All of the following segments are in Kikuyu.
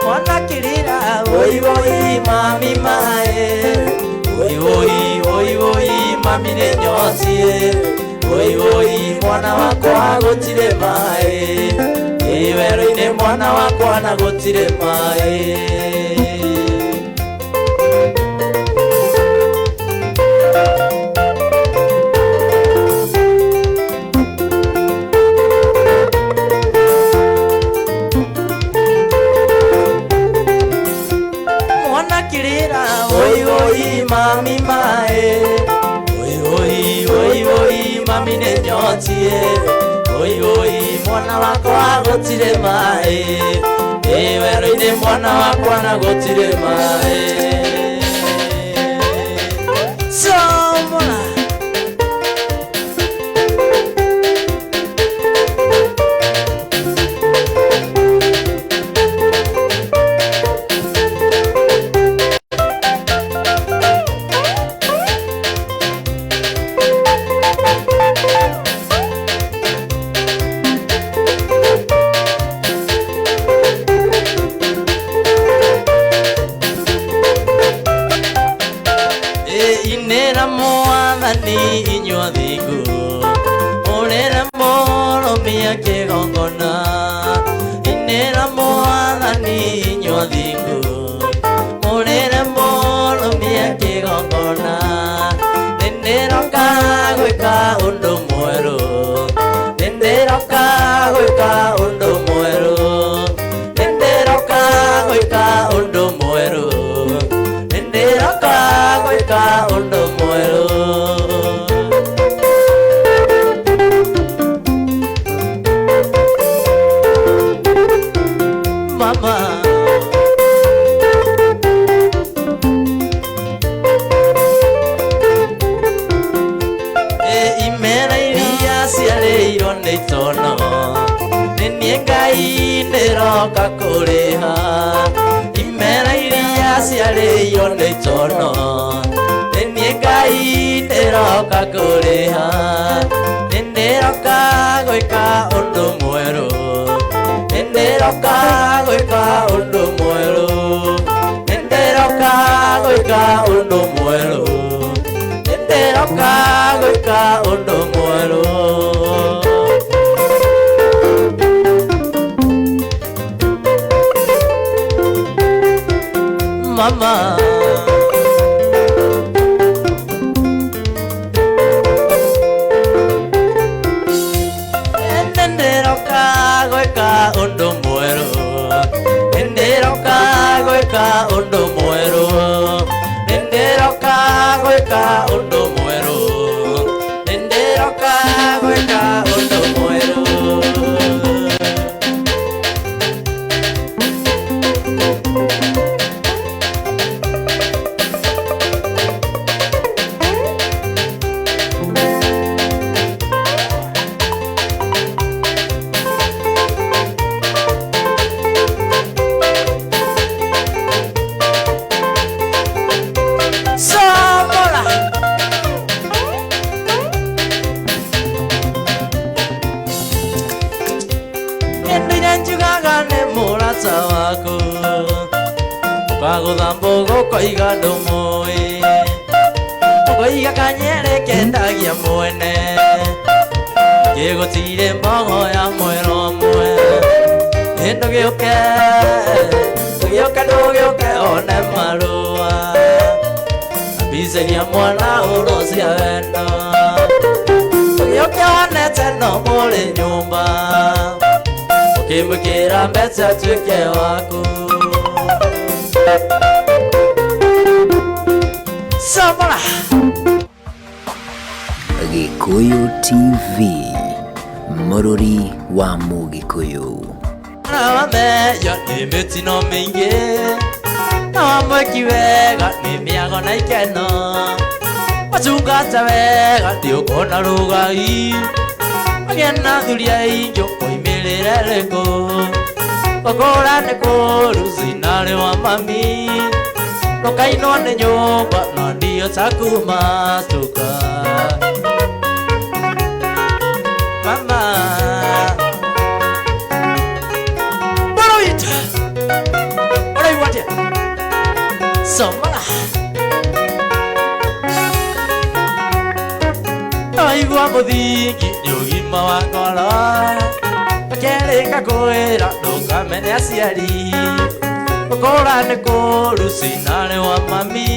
Mwana kĩrĩra oi oi mami mae. Oi oi oi oi mami nĩ nyotie. Oi oi mwana wakwa gũtirĩ maĩ. Ĩ werũ-inĩ mwana wakwa na gũtirĩ maĩ. Mwana kĩrĩra oi oi mami mae. Oi oi oi oi mami nĩ nyotie. Oi oi mwana wakwa gũtirĩ maĩ. Ĩ werũ-inĩ mwana wakwa na gũtirĩ maĩ. Somola. Inera mwathani inyuĩ athingu, mũrĩre mũrũmia kĩgongona. Inera mwathani inyuĩ athingu, mũrĩre mũrũmia kĩgongona. Nĩndĩroka gwĩka ũndũ mwerũ, nĩndĩroka gwĩka ũndũ mwerũ, nĩndĩroka gwĩka ũndũ mwerũ, nĩndĩroka gwĩka ũndũ mwerũ. Mama. E imera iria ciarĩirwo nĩ itono, nĩ niĩ Ngai ndĩroka kũrĩha. Imera iria ciarĩirwo nĩ itono, nĩ niĩ Ngai ndĩroka kũrĩha. Nĩ ndĩroka gwĩka ũndũ mwerũ, nĩ ndĩroka gwĩka ũndũ mwerũ, nĩ ndĩroka gwĩka ũndũ mwerũ, nĩ ndĩroka gwĩka ũndũ mwerũ. Mama. Nĩndĩroka gwĩka ũndũ mwerũ, nĩndĩroka gwĩka ũndũ mwerũ, nĩndĩroka gwĩka ũndũ mwerũ, nĩndĩroka gwĩka ũndũ mwerũ. Somola. Nĩndũire njugaga nĩ mũrata waku, ũkagũtha mbũgũ ũkoiga ndũmũĩ, ũkoiga kanyere kendagia mwene, gĩgũtirĩ mbogo ya mwero ũmwe. Ĩ ndũgĩũke, ndũgĩũke, ndũgĩũke one marũa, mbiceria mwana ũrocia wendo. Ndũgĩũke wonete no mũrĩ nyũmba, ũkĩmwĩkĩra mbeca atuĩke waku. Somola. Gĩkũyũ TV, mũrũri wa Mũgĩkũyũ. Wameyo nĩ mĩtino mĩingĩ, na wamwĩki wega nĩ mĩago na ikeno. Wacungata wega ndĩũkona rũgai, wagĩa na athuri aingĩ ũkoimĩrĩre rĩkũ. Gũkũra nĩ kũũru cinarĩ wa mami, ndũkainwo nĩ nyũmba na ndio takumatuka. Mama. Bwana witũ. Somara. Waigua mũthingi nĩ ũgima wa ngoro. Gakerĩ ngakwĩra ndũkamene aciari. Gũkũra nĩ kũũru cinarĩ wa mami.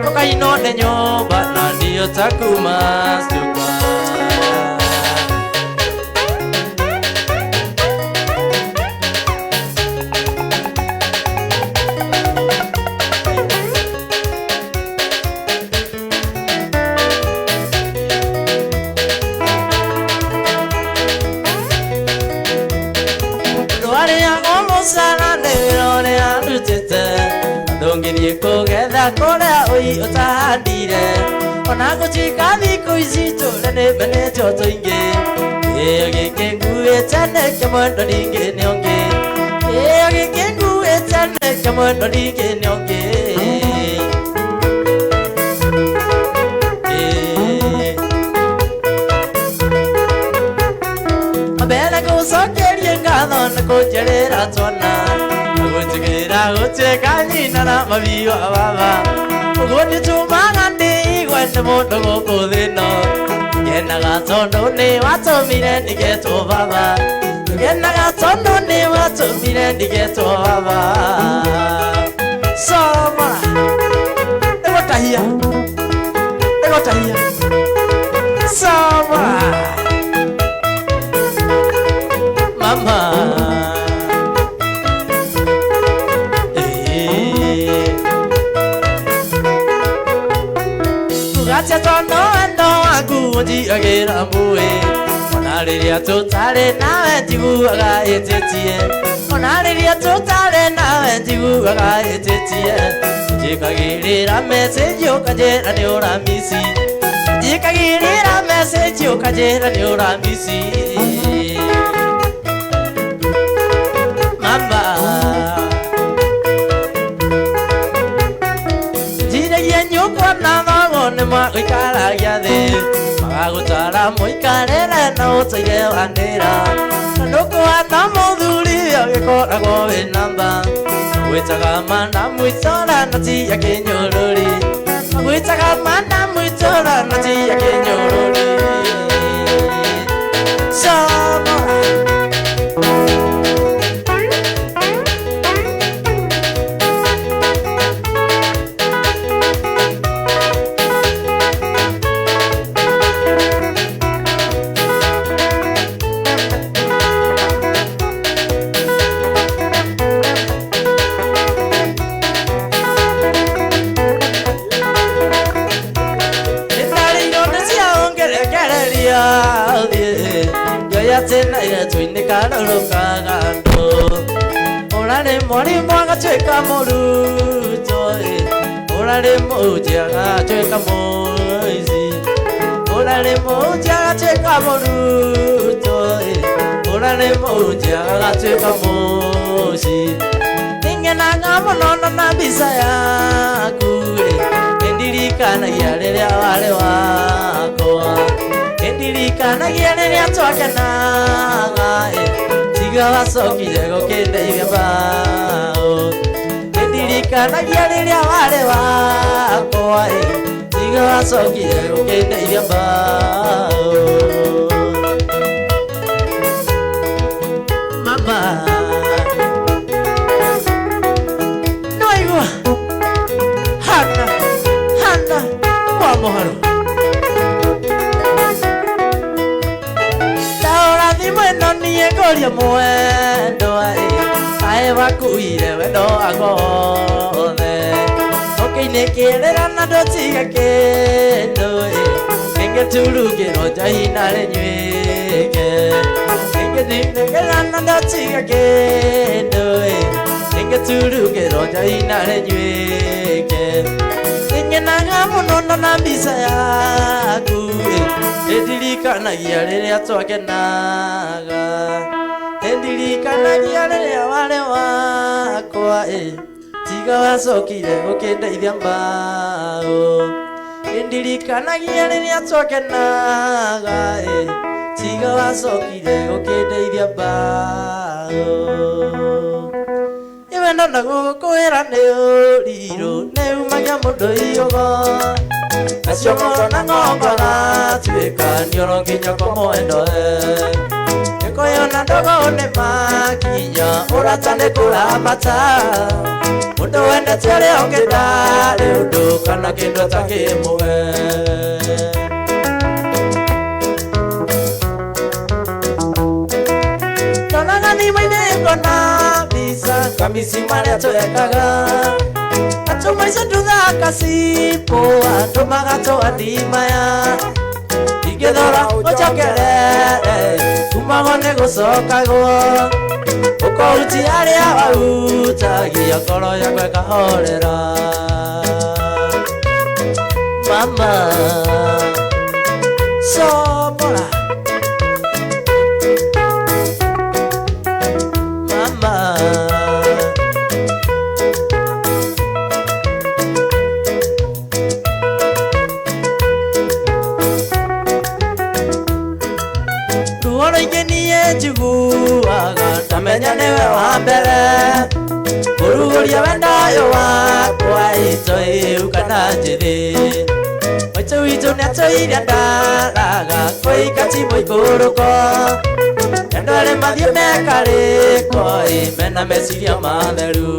Ũkainwo nĩ nyũmba na ndiyo takuma stuka. Ndũngĩthiĩ kũgetha kũrĩa ũi ũtahandire. Ona gũtuĩka thikũ ici tũrĩa nĩ menetwo tũingĩ. Kĩo gĩkĩ nguĩte nĩ kĩa mwendwa ningĩ nĩ ũngĩ. Kĩo gĩkĩ nguĩte nĩ kĩa mwendwa ningĩ nĩ ũngĩ. Mbere gũcokerie ngatho nĩ kũnjerĩra twana. Gũtigĩra gũtuĩka nyina na mami wa baba. Ũguo nĩtũmaga ndĩigue nĩ mũndũ gũkũ thĩ ĩno. Ngenaga tondũ nĩ watũmire ndigetwo baba. Ngenaga tondũ nĩ watũmire ndigetwo baba. Somara. Nĩgũtahia. Nĩgũtahia. Somara. Mama. Gatia tondo wendo waku ũnjiagĩra mbuĩ. Ona rĩrĩa tũtarĩ nawe njiguaga ĩtĩtie. Ona rĩrĩa tũtarĩ nawe njiguaga ĩtĩtie. Njĩkagĩrĩra message ũkanjĩra nĩ ũramici. Njĩkagĩrĩra message ũkanjĩra nĩ ũramici. Mama. Njiragia nyũkwa na thoguo nĩ magũikaragia thĩ. Magagũtwara mũikarĩre na ũtũire wanĩra. Na ndũkũhana mũthuri ũgĩkoragwo wĩ namba. Gwĩtaga manamu itũra na ti ya kĩnyũrũri. Gwĩtaga manamu itũra na ti ya kĩnyũrũri. Somara. Ũrarĩ mwarimũ agatuĩka mũrutwo, ũrarĩ mũhunjia agatuĩka mũici. Ũrarĩ mũhunjia agatuĩka mũrutwo, ũrarĩ mũhunjia agatuĩka mũici. Nĩngenaga mũno na mbica yaku, nĩndirikanagia rĩrĩa warĩ wakwa. Nĩndirikanagia rĩrĩa twakenaga, tiga wacokire gũkĩndeithia mbaũ. Nĩndirikanagia rĩrĩa warĩ wakwa, tiga wacokire gũkĩndeithia mbaũ. Mama. Nĩwaigua? Hana, hana, wa mũharo. Thimũ ĩno niĩ ngũria mwendwa, kaĩ wakuire wendo wakwa wothe. Ũkĩinĩkĩrĩra na ndũtige kĩndũ, nĩngĩturukĩrwo njohi narĩ nywĩke. Nĩngĩthinĩkĩra na ndũtige kĩndũ, nĩngĩturukĩrwo njohi narĩ nywĩke. Nĩngenaga mũno ndona mbica yaku, nĩndirikanagia rĩrĩa twakenaga. Nĩndirikanagia rĩrĩa warĩ wakwa, tiga wacokire gũkĩndeithia mbaũ. Nĩndirikanagia rĩrĩa twakenaga, tiga wacokire gũkĩndeithia mbaũ. Wendo na gũkwĩra nĩ ũrirũ nĩ umagia mũndũ iũgo nacio ng'oro na ng'ongora tuĩka nĩoro nginya kwa mwendo Gĩkũyũ na ndogo nĩ makinya ũrata nĩ kũramata mũndũ wendete ũrĩa ũngĩ ndarĩ ũndũ kana kĩndũ atakĩmũhe. Ndonaga thimũ-inĩ ngona mbica kamisi marĩa twekaga atũmaica tũthaka cipo andũ magatũa ndimaya ingĩthora ũnjokerere kumagwo nĩ gũcokagwo ũkũhutia arĩa wahutagia ngoro yakwa ĩkahorera. Mama somora mama ruo rũingĩ niĩ njiguaga ndamenya nĩwe wa mbere kũrugũria wendo ũyũ wakwa itoĩu kana njĩthĩ maitũ witũ nĩatũire ndaraga kũika ti mũikũrũko andũ arĩa mathiĩ mekarĩko ĩ mena meciria matheru.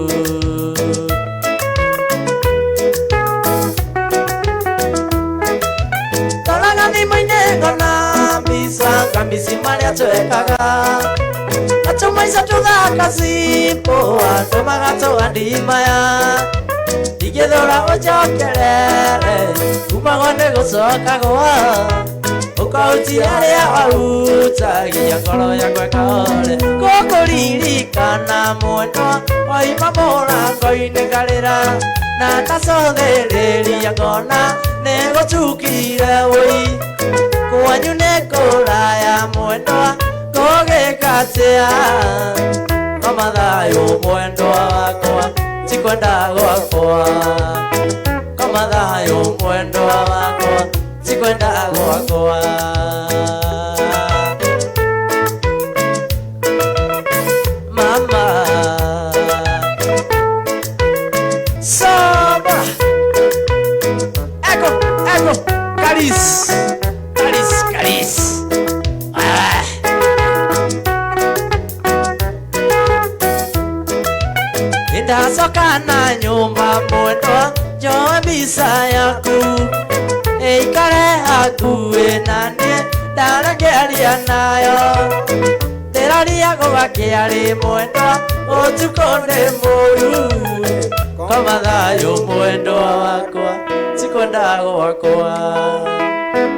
Ndoraga thimũ-inĩ ngona mbica kamisi marĩa twekaga atũmaica tũthaka cipo andũ magatũa ndimaya ingĩthũra ũnjokerere kumagwo nĩ gũcokagwo ũkahutia arĩa wahutagia ngoro yakwa ĩkahore gũkũririkana mwendwa waima mũrango-inĩ ngarĩra na ndacũthĩrĩria ngona nĩ gũtukire wũi kwanyu nĩ kũraya mwendwa kũgĩka atĩa koma thayũ mwendwa wakwa ti kwenda gwakwa koma thayũ mwendwa wakwa ti kwenda gwakwa. Mama soma ego ego karis karis karis. Ndacoka na nyũmba mwendwa njoe mbica yaku ĩikare hakuhĩ na niĩ ndarangĩaria nayo ndĩraria gũgakĩarĩ mwendwa ũtukũ nĩ mũru koma thayũ mwendwa wakwa ti kwenda gwakwa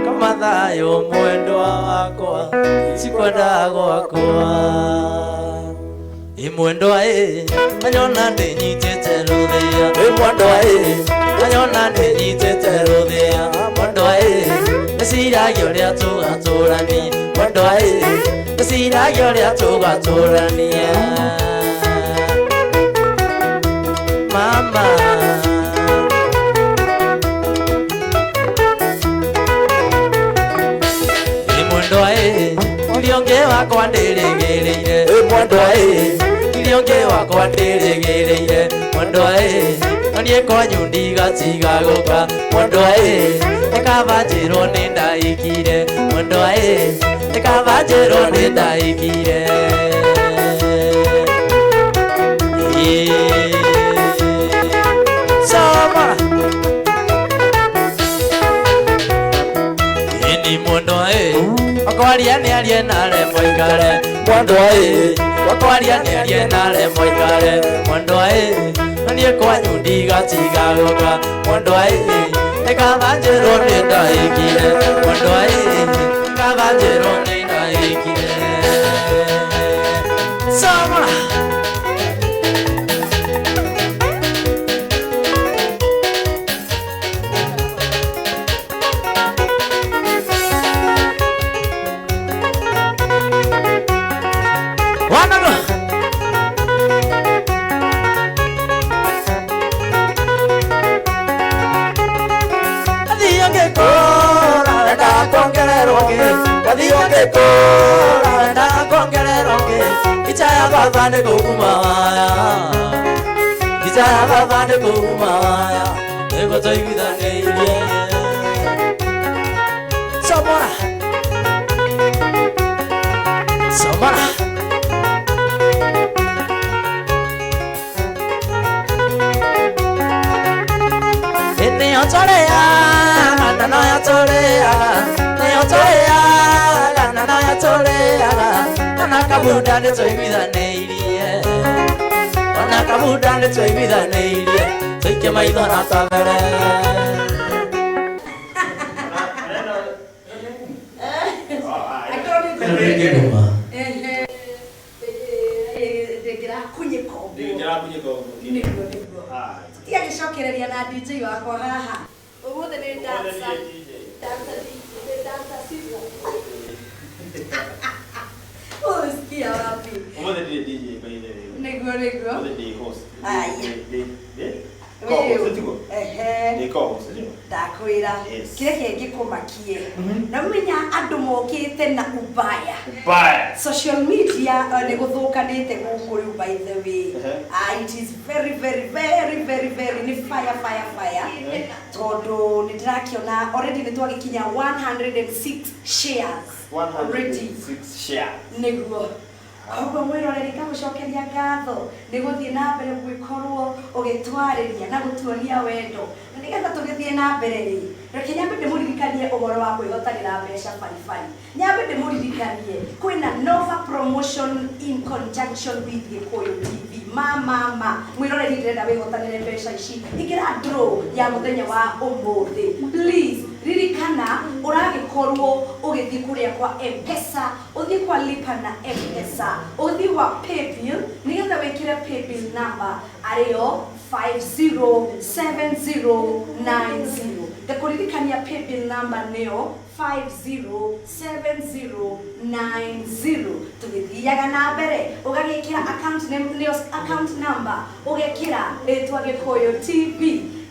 koma thayũ mwendwa wakwa ti kwenda gwakwa. Ĩ mwendwa ĩ anyona ndĩnyitĩte rũthĩa ĩ mwendwa ĩ anyona ndĩnyitĩte rũthĩa mwendwa ĩ meciragia ũrĩa tũgatũrania mwendwa ĩ meciragia ũrĩa tũgatũrania. Mama ĩ mwendwa ĩ ũrĩa ũngĩ wakwa ndĩrĩgĩrĩire ĩ mwendwa ĩ ũrĩa ũngĩ wakwa ndĩrĩgĩrĩire mwendwa ĩ no niĩ kwanyu ndigatiga gũka mwendwa ĩ nĩ kaba njĩrwo nĩ ndaikire mwendwa ĩ nĩ kaba njĩrwo nĩ ndaikire. Soma ĩni mwendwa ĩ wakwaria nĩarie nare moikare mwendwa ĩ wakwaria nĩarie nare moikare mwendwa ĩ no niĩ kwanyu ndigatiga gũka mwendwa ĩ nĩ kaba njĩrwo nĩ ndaikire mwendwa ĩ nĩ kaba njĩrwo nĩ ndaikire. Soma Wanago Athiĩ ngĩkũra enda kuongererwo ngĩ Athiĩ ngĩkũra enda kuongererwo ngĩ Icha ya baba nĩ gũkuma waya Gita ya baba nĩ kũhuma waya nĩguo tũiguithanĩirie. Somora Somora. Nĩyo tũrĩaga na noyo tũrĩaga, nĩyo tũrĩaga na noyo tũrĩaga, ona kabunda nĩ tũiguithanĩirie, ona kabunda nĩ tũiguithanĩirie, tũikie maitho na kabere. Angĩkorwo nĩ Ĩno ndĩngĩrakunyĩka ũguo. Ndĩngĩrakunyĩka ũguo. Nĩguo nĩguo. Tũtiagĩcokereria na DJ wakwa haha. Ũmũthĩ nĩ dancer. Dancer DJ, dancer Sizzla. Ũsikia wapi? Ũmũthĩ ndirĩ DJ by the way. Nĩguo nĩguo. Ũmũthĩ ndĩ host. Aya. Ndĩ co-host tiguo? Ehe. Ndĩ co-host tiguo? Ndakwĩra Yes. kĩrĩa kĩngĩkũmakie na menya andũ mokĩte na ubaya. Bye. Social media nĩ gũthũkanĩte gũkũ rĩu, by the way. It is very very very very very nĩ fire fire fire, tondũ nĩ ndĩrakĩona already nĩ twagĩkinya 106 shares already. 106 share. Nĩguo, koguo mwĩroreri, ngagũcokeria ngatho nĩ gũthiĩ na mbere gwĩkorwo ũgĩtwarĩria na gũtuonia wendo. Na nĩgetha tũgĩthiĩ na mbere rĩ, reke nyambe ndĩmũririkanie ũhoro wa kwĩhotanĩra mbeca baribari. Nyambe ndĩmũririkanie kwĩna Nova promotion in conjunction with Gĩkũyũ TV. Ma ma ma mwĩroreri, ndĩrenda wĩhotanĩre mbeca ici. Ingĩra draw ya mũthenya wa ũmũthĩ. Please ririkana ũragĩkorwo ũgĩthiĩ kũrĩa kwa M-Pesa, ũthiĩ kwa lipa na M-Pesa, ũthiĩ kwa paybill nĩgetha wĩkĩre paybill number arĩyo 507090. Ngakũririkania paybill number nĩyo 507090. Tũgĩthiaga na mbere, ũgagĩkĩra account name, nĩyo account number, ũgekĩra rĩtwa Gĩkũyũ TV,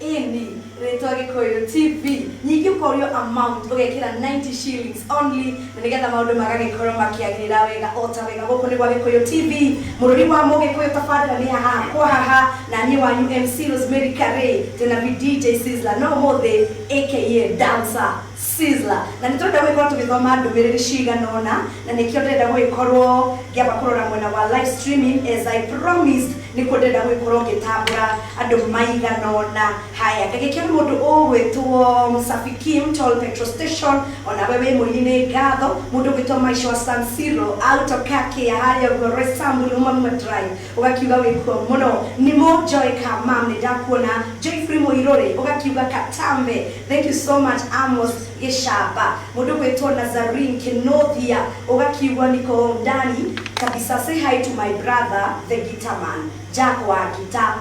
ĩni rĩtwa Gĩkũyũ TV. Nyingĩ ũkorio amount, ũgekĩra 90 shillings only, na nĩgetha maũndũ magagĩkorwo makĩagĩrĩra wega o ta wega. Gũkũ nĩ gwa Gĩkũyũ TV, mũrũri wa Mũgĩkũyũ. Tabarĩra nĩ haha kwa haha, na niĩ wanyu MC Rosemary Kare, tena vi DJ Sizzla, no mũthĩ aka Dancer Sizzla. Na nĩ tũrenda gũgĩkorwo tũgĩthoma ndũmĩrĩri cigana ũna, na nĩkĩo ndĩrenda gũgĩkorwo ngĩamba kũrora mwena wa live streaming. As I promised, nĩkuo ndĩrenda gũgĩkorwo ngĩtambũra andũ maigana ũna. Haya, ngagĩkĩona mũndũ ũgwĩtwo Msafi Kim Toll Petrol Station, onawe wĩ mũini, nĩ ngatho. Mũndũ ũgwĩtwo Maisha wa San Siro Autokake harĩa ũguo Roysambu Lumama Drive, ũgakiuga wĩkuo mũno. Nimo Joy Kamam, nĩ ndakuona. Joyfrey Mũirũrĩ, ũgakiuga Katambe, thank you so much. Amos Gĩcamba, mũndũ ũgwĩtwo Nazarin Kinothia, ũgakiuga niko ndani kabisa, say hi to my brother the guitar man Jack wa guitar,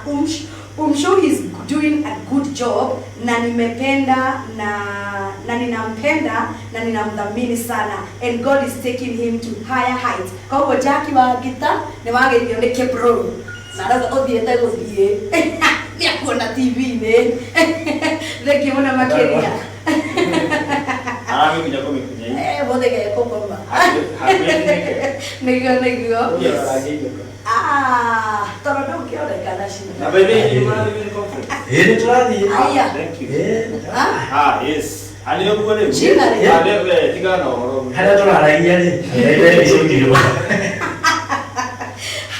umshow he's doing a good job, na nimependa na ninampenda na ninamdhamini sana, and God is taking him to higher heights. Koguo Jackie wa guitar, nĩ wageithio nĩ Kibro na rauga ũthiĩte gũthiĩ nĩ akuona TV-inĩ. Thengiũ mũno makĩria. Aramĩkunya kũmĩkunya. Eh, mũthĩ gekũkoma. Nĩguo nĩguo. Yes. Ah, tondũ ndũngĩonekana cina. Na by the way, you wanna live in conference? Ĩ, nĩ tũrathiĩ. Aya. Thank you. Ah, Ah, yes. Ani ũguo rĩu. China rĩ. Ah, we tigana na ũhoro. Harĩa tũraragia rĩ, nĩicokirwo.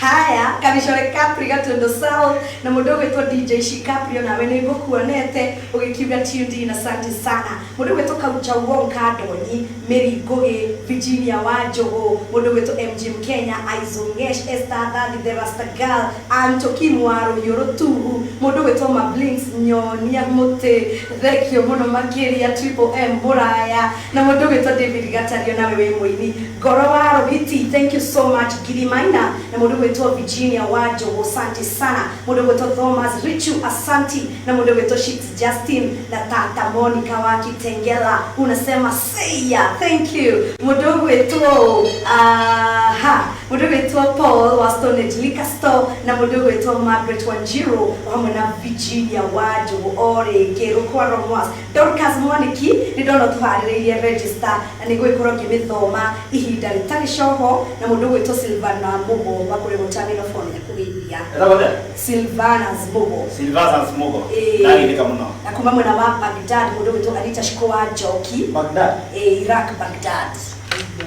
Haya, Kamishore Capri Gatundo South, na mũndũ ũgwĩtwo DJ Shicaprio, nawe nĩ ngũkuonete ũgĩkiuga tuned in, asante sana. Mũndũ ũgwĩtwo Kaucha Wonka Ndonyi, Mary Ngugi, Virginia Wanjũgũ, mũndũ ũgwĩtwo MG Mkenya, Aizongesh, Esther Thathi, the Rasta Girl, Anto Kimwaro Rũtuhu, mũndũ ũgwĩtwo Mablinks Nyonia Mũtĩ, thekio mũno makĩria. Triple M Mũraya, na mũndũ ũgwĩtwo David Gatario, nawe wĩ mũini ngoro wa Rohiti, thank you so much. Giri Maina, na mũndũ ũgwĩtwo Virginia Wanjũgũ, asante sana. Mũndũ ũgwĩtwo Thomas Richu, asanti. Na mũndũ ũgwĩtwo Shit Justin, na tata Monica wa Kitengela, unasema seya, thank you. Mũndũ ũgwĩtwo aha, mũndũ ũgwĩtwo Paul wa Stone Age Liquor Store, na mũndũ ũgwĩtwo Margaret Wanjiru hamwe na Virginia Wanjũgũ o rĩngĩ, Rũkwa Romwas, Dorcas Mwaniki, nĩ ndona tũharĩrĩirie register na nĩ ngũgĩkorwo ngĩmĩthoma ihinda Ihinda rĩtarĩ coho na mũndũ ũgwĩtwo Silvana Mugo wa kũrĩa Terminal 4 nĩ akũgeithia. Etagwo atĩa? Silvana Mugo. Silvana Smogo. Ĩĩ. Ndageithĩka mũno. Na kuma mwena wa Baghdad mũndũ ũgwĩtwo Anita Shiko wa Njoki. Baghdad. Iraq Baghdad.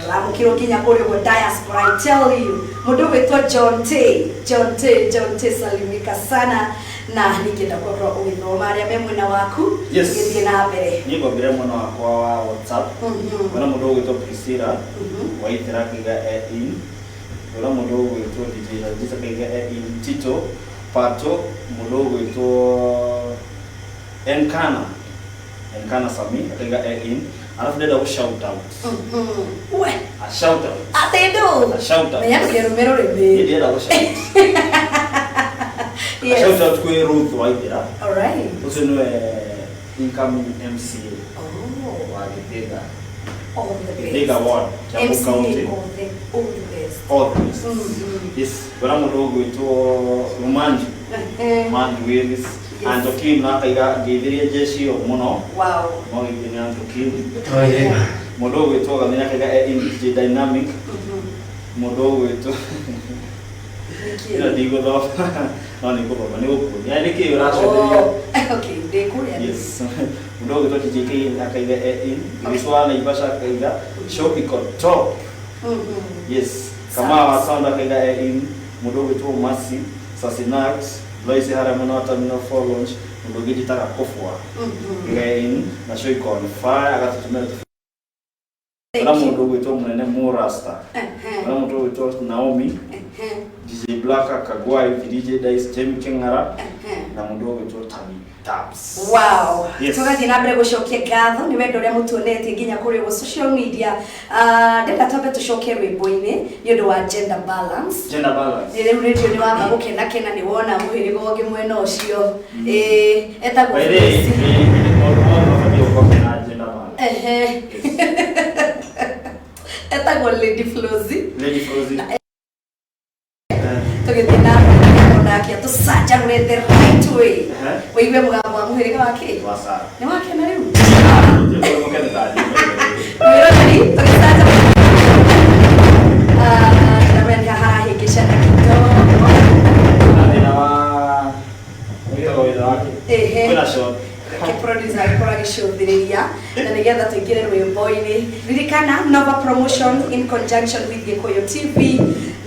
Ramũkĩrwo nginya kũrĩa ũguo diaspora, I tell you. Mũndũ ũgwĩtwo John T, John T, John T, salimika sana na ningĩenda gũkorwo ũgĩthoma arĩa me mwena waku. Yes. Tũgĩthiĩ na mbere. Niĩ ngwambĩre mwena wakwa wa WhatsApp. Kwĩna mũndũ ũgwĩtwo Priscilla Waithera akaiga e in. Kwĩna mũndũ ũgwĩtwo DJ Rajis akaiga e in. Tito Pato, mũndũ ũgwĩtwo Enkana Enkana Sami akaiga e in. Alafu ndĩrenda gũ shout out. We. A shout out. Atĩ ndũ. A shout out. Menya ndũkerume rũrĩmĩ. Niĩ ndĩrenda gũ shout. A Yes. shout out kwĩ Ruth Waithera. All right. Ũcio nĩwe incoming MCA Oh, wa Gĩthĩga. all the best. Gĩthĩga ward, Kiambu MCA, County. all the best. All the best. Yes, kwĩna mũndũ ũgwĩtwo Rumanji. Rumanji Willis. Yes. Antokim na akaiga ngeithirie jeshi ĩyo mũno. Wow. No gĩthiĩ nĩ Antokim. Mũndũ ũgwĩtwo Gathenya akaiga e in DJ Dynamic. Mũndũ ũgwĩtwo Nĩkĩ? ĩno ndigũthoma no nĩ ngũthoma nĩ gũkuonia nĩ kĩĩ ũracokeria. Oh, okay, ndĩkũrĩa. Yes. Mũndũ ũgwĩtwo DJ K akaiga e in. Grace wa Naivasha akaiga show iko top. Yes. Kama wa sound akaiga e in. Mũndũ ũgwĩtwo Masi Sasinax Lois harĩa mwena wa Terminal 4 Lounge. Mũndũ ũngĩ njĩtaga Kofwa akaiga e in na show iko on fire agatũtũmĩra. Thank Kwĩna you. mũndũ ũgwĩtwo Mũnene Murasta. Kwĩna mũndũ ũgwĩtwo Naomi DJ Black Kagwai DJ Dice Jamie Keng'ara na mũndũ ũgwĩtwo Tammy Tabs. Wow. Yes. Tũgathiĩ na mbere gũcokia ngatho nĩ wendo ũrĩa mũtuonetie nginya kũrĩa ũguo social media. Ndĩrenda twambe tũcoke rwĩmbo-inĩ nĩ ũndũ wa gender balance. Gender balance. Nĩ rĩu rĩndiũ nĩ wamba gũkenakena nĩ wona mũhĩrĩga ũngĩ mwena ũcio. Ĩĩ, etagwo By the way, Lucy. maũndũ mothe mabatiĩ gũkorwo mena gender balance. Ehe. Etagwo Lady Flozy. Lady Frozy. Tũgĩthiĩ na mbere onake atũcanjamũre the right way. Ehe. Wĩigue mũgambo wa mũhĩrĩga wa kĩ? Wa Sara. Nĩ wakena rĩu? Ũrĩ mũkene ta niĩ. Mwĩroreri tũgĩcanjamũra. Ndamenya harahĩngĩcana kidogo. Na thĩna wa wĩtagwo wĩra wake. Ehe. Kwĩna short. Reke producer agĩkorwo agĩcũthĩrĩria na nĩgetha tũingĩre rwĩmbo-inĩ. Ririkana Nova Promotion in conjunction with Gĩkũyũ TV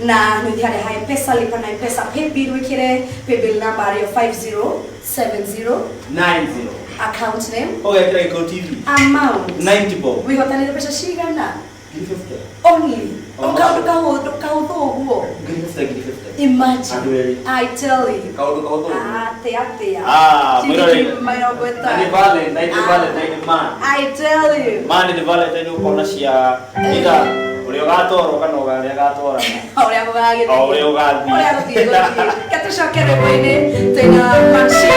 na nĩ ũthiĩ harĩa ha M-Pesa, lipa na M-Pesa paybill wĩkĩre paybill number arĩyo 5070 90. Account name Ũgekĩra Gĩkũyũ TV. Amount 90 bob. wĩhotanĩre mbeca cigana? 50. Only. Oh. Kaũndũ kahũthũ kahũthũ ũguo. 50 50. Imagine. Andũ erĩ. I tell you. Kaũndũ kahũthũ ũguo. Atĩa atĩa. Ah, Ciringi mwĩroreri. mĩrongo Na ĩtano. nĩ Valentine, nĩ Valentine man. I tell you. Man nĩ Valentine ũkona cia either ũrĩa ũgatwarwo kana ũrĩa agatwarana. Ũrĩa gũgagĩthiĩ. O ũrĩa ũgathiĩ. Ũrĩa gũthiĩ gũthiĩ. Reke tũcoke rwĩmbo-inĩ twĩna Manshi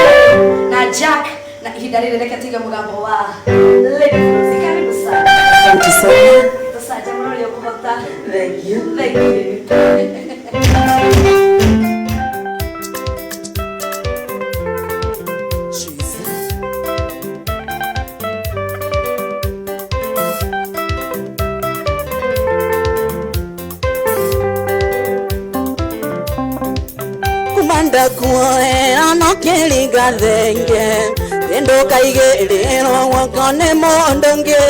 na Jack na ihinda rĩrĩ reke tũige mũgambo wa Lady Flozy. Karibu sana. Asante sana. Tũcanjamũre ũrĩa ũkũhota. Thank you. Thank you. Jesus. Kumanda kuoera no kĩringa thenge kĩndũ kaigĩrĩrwo guoko nĩ mũndũ ũngĩ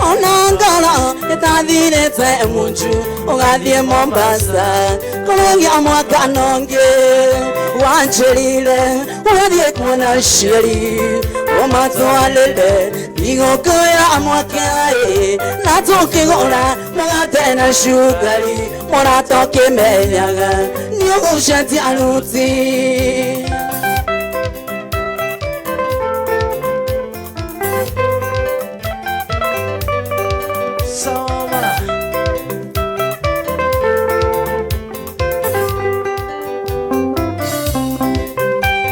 ona ngoro ĩtathirĩte munju ũgathiĩ Mombasa kũrũgia mwaka nongĩ wanjĩrire ũgathiĩ kuona cieri ũmatwarĩre thigũkũ ya mwaka ĩ na tũkĩgũra mũgate na cukari mũrata ũkĩmenyaga nĩ ũgũcenjia ruti. Soma.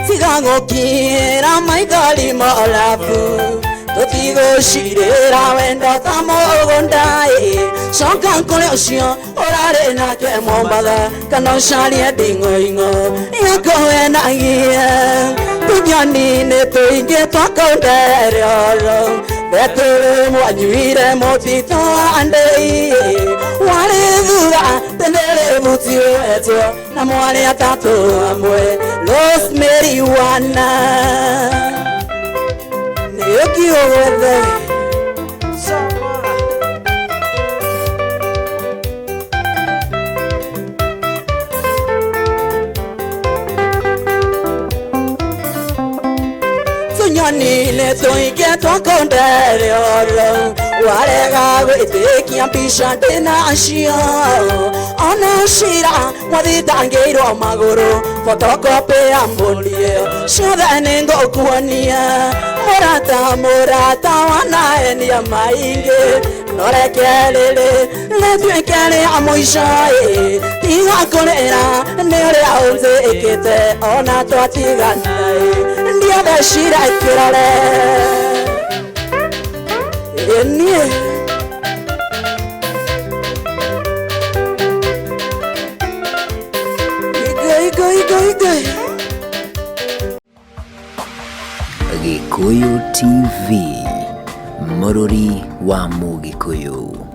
Tiga gũkira maithori morabu tũtigũcirĩra wendo ta mũgũnda ĩ coka kũrĩ ũcio ũrarĩ nake Mombatha kana ũcarie nding'oing'o yakũhenagie tũnyoni-inĩ tũingĩ twakũnderero betũrĩ mwanyuire mũtitũ wa ndĩi Akiuga tene rĩbuti wetwo na mwarĩ atatũ amwe Rosemary wana nĩũkiũgwethe Tunyoni-inĩ tũingĩ twakũndere oro warega gwĩtĩkia mbica ndĩnacio ona cira mwathitangĩirwo magũrũ photocopy ya mbũri ĩyo ciothe nĩngũkuonia mũrata mũrata wanaenia maingĩ no reke rĩrĩ rĩtuĩke rĩa mũico ĩ tiga kũrĩra nĩ ũrĩa ũnjĩkĩte ona twatigana ĩ ndiathecira kĩrore ĩ niĩ Igo, igo, igo, igo. Gikuyu TV, mũrũri wa Mũgĩkũyũ.